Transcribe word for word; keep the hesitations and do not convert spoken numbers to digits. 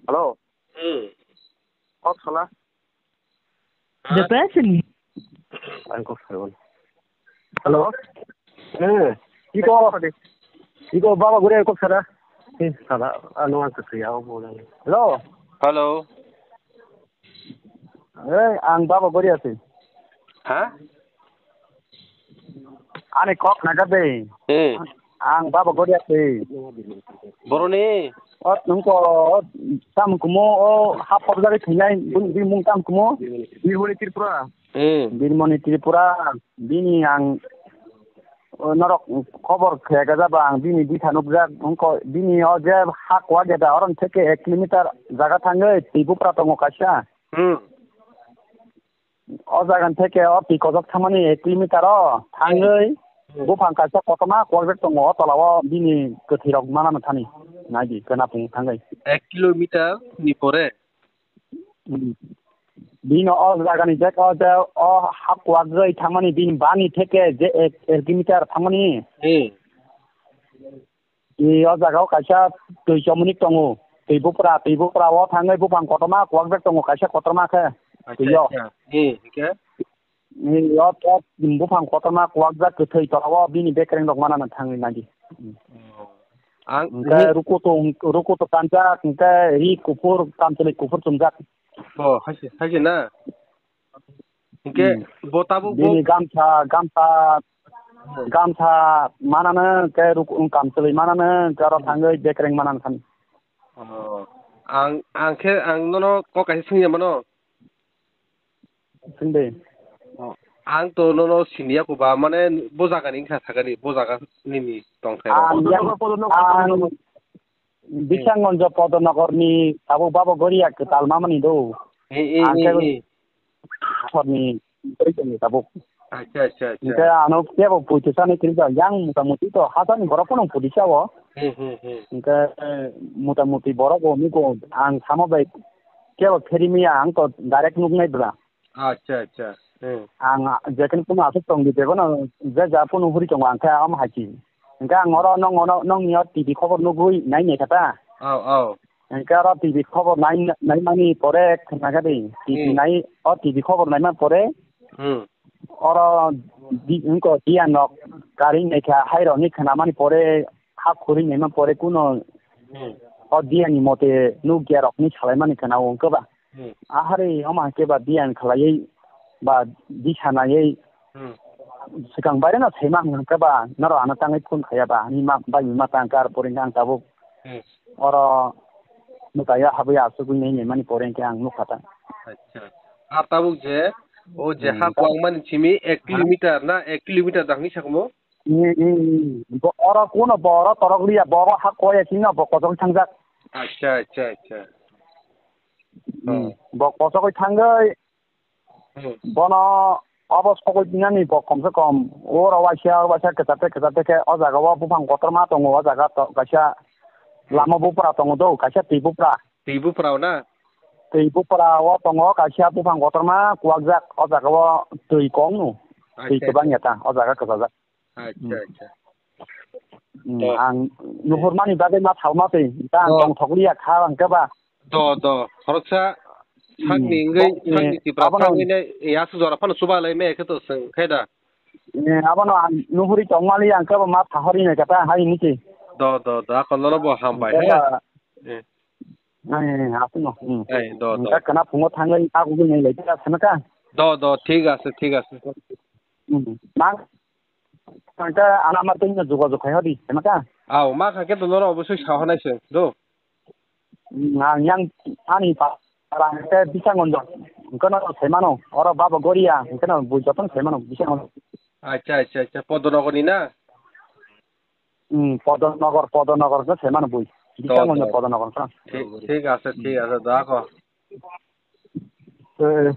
Hello. Hmm. Kok sala? The person. Ang kok sala. Hello. Eh, iko, iko baba gure kok sala. Eh, sala, ano ang kok sala. Hello. Hello. Eh, ang baba guri ase. Ha? Ani kok naga de. Eh. Ang baba guri ase. Boroni? Ot nungko, ot tam kumo, o hap hop jagwi thinai, bun, bun mung tam kumo. Birmoni Tripura. Eh. Birmoni Tripura, bini ang, o norok khobor khega jaba ang bini bitha nukjak, nungko bini o je hak wa geda oron theke ek kilometer jaga thangwi twi bupra tongo kaisa. Hmm. O jaga theke o twi kojok thangmani ek kilometer o thangwi Hmm. buphang kaisa kotorma kwlbek tongo, o tola o bini kwthwi rok manano thani naidi kwnapung thangwi. Ek kilometer ni pore? Hmm. Bini o jaga ni je o je o hak kwlbek thangmani bini bani theke je ek, ek kilometer thangmani. Hmm. I o jaga o kaisa twi chomoni tongo. Twi bupra, twi bupra o thangwi buphang kotorma kwlbek tongo kaisa kotorma khe. Acha, twi o. Acha. Hi, hingke? I o, o buphang kotorma kwlbjak kwthwi tola o bini bekreng rok manana thangwi nagi. Oh. Ang, hingke hi- rukutu, rukutu kanjak, hingke ri kuphur, kamchwlwi kuphur chumjak. Oh, haise, haise na? Hingke Hmm. bo tabuk bo Bini gamsa, gamsa, Hmm. gamsa manano, hingke ruk-, kamchwlwi manano, hingke oro Hmm. thangwi bekreng manano thani. Oh. Ang, ang khe, ang nono kok kaisa swngya mano. Swngdi. Oh. Ang to nono siniya kuba, mane bo jaga ni wngkha sakani, bo jaga nini tongthai rok. Ang yang, ang, Bisanggonjo Podonogorni tabuk babo goria kwtal mamani do. Eh, eh, Ang eh, kebo eh. Sorni tabuk. Acha, acha, acha. Hingke ano kebo puitu sani kirja yang mota moti to hasani borok pono pudi sao. Hmm, hmm, hmm. Hingke mota moti borok bo nugo ang samo bai kebo pheri miya ang to direct nuk nai bra. Acha, acha. Hmm. Ang jekheno pono aswk tong di, bebono je ja pono huri tongo, ang khe omo hai si. Hingke ang oro nong, ono, nongni o T V khobor nugui nai nai kha ta. Au, au. Hingke oro T V khobor nai, nai mani pore khna kha di. T V Hmm. nai, o T V khobor nai man pore. Hmm. Oro di, hingko diyan nok karing nai kha, hai rok ni khna mani pore, ha khuri nai man pore kuno Hmm. o diyan ni mote nugya rok ni salai mani khna o hingke ba. Hmm. Ahari, omo hai khe ba biyang khlaiwi ba bisa naiwi Hmm. swkang baireno saiman hwn khe ba norok ano tangwi phone khaiya ba, ani ma, bai ma tang kar poring ang tabuk Hmm. oro mwtaio habwi asugwi nai naimani poring khe ang nukha ta. Acha. Ah, tabuk je, o je Hmm. ha kwlangmani simi ek Hmm. kilometer na ek kilometer da hwnwi sakomo? Hmm, hmm, hmm. Bo, oro kuno bo oro torok liya, bo oro ha koya sino bo kosong thangjak. Acha, acha, acha. Hmm. Oh. Bo kosogwi thangwi Hmm. bono obo sogwi nani bo kom se kom oro waisa waisa kwchate kwchate khe o jaga o buphang kotorma tongo, o jaga to kaisa Hmm. lama bupra tongo do, kaisa twi bupra. Twi bupra o na? Twi bupra o tongo kaisa buphang kotorma kuwakjak, o jaga o twi kong no. Twi Acha, kwbang acha. Ya ta, o jaga kwchajak. Acha, Hmm. acha. Hmm, To ang nuhurmani bagwi ma thalma twi, ta ang Oh. tongthok liya kha, ang khe ba. Do, do. Khoroksa Hmm. sakni wngwi, Eh, sakni tipra abono sakni ne, eh, aswk jora phano chuba lai me khe to swng khe da. Eh, abono ang nuhuri tongma liya, ang khe ba ma thahori nai kha ta, hai ni ki. Do, do, do. Ako nono bo hambai, Ang khe he? ba, Eh. Eh, aswk no. Hmm. Eh, do, do. Ang khe kana phungo thangwi, aku ni lai ta sana ka. Do, do. Thik ase, thik ase. Hmm. Ma Tangka ana ma tengno jogajoga khaihodi, hemaka? Aw, ma kha khe to norok obosoi sa honai se, do. Ang yang ani pa, rang khe bisang onjok, hwnkhe no saimano, oro babo goria, hwnkhe no bui jotono saimano, bisang onjok. Acha, acha, acha, Podonogor ni na? Hmm, Podonogor, Podonogor khe saimano bui. To, bisang onjok to. Podonogor khe. Thik, thik ase, thik ase, da ko. Eh,